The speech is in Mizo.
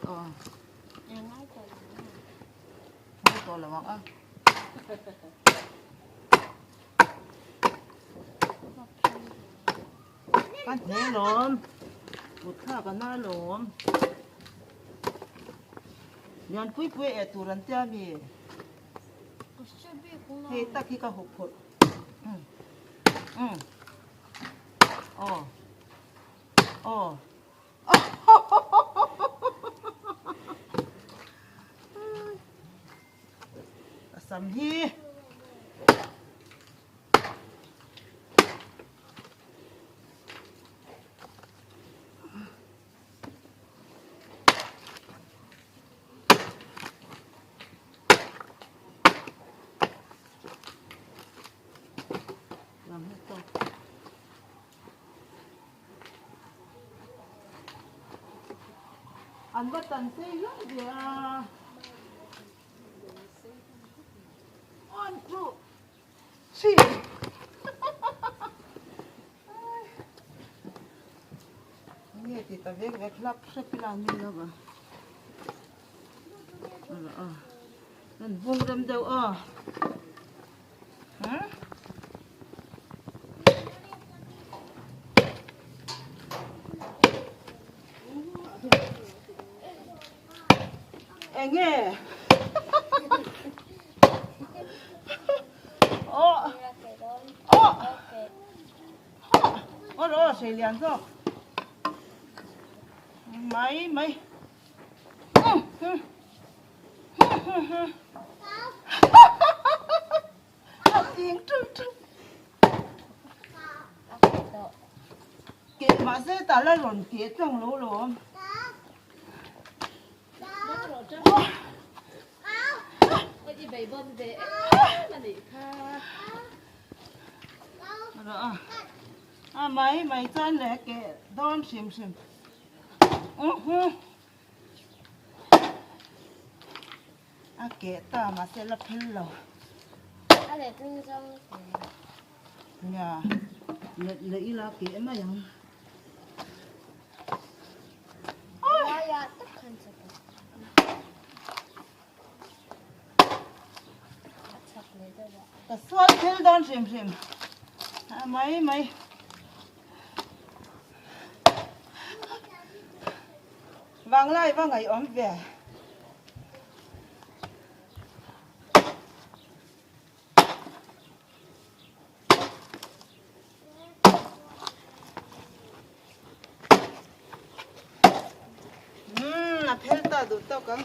Aw. Ngai tawh lo ang a. Ka hne lawm. Kut thlak a na lawm. Lian pui pui eh tur an tia mi. Hei tak hi ka hup phurh. Um. Um. Aw. Aw. Ka sam hi. An va tan sei hlawm ve a. One, two, three. Nge ti ta vek vek hlap hrep ila ni lo va. An vung rem deuh a. Enge? Oh. Oh. Oh, oh, sei lian zawk. Mai mai. Keh mahse tah la rawn keh tlang lo lawm. A mai mai chuan leh keh dawn hrim hrim. A keh ta mahse la phel lo. A let ring zawng Nia, let leh ila keh mai ang. Laiah tak khan chak a. A chak leh deuh a. Ka sual phel dawn hrim hrim. A mai mai. Vanglai va ngaihawm ve. Umm a phel ta duh tawk ang.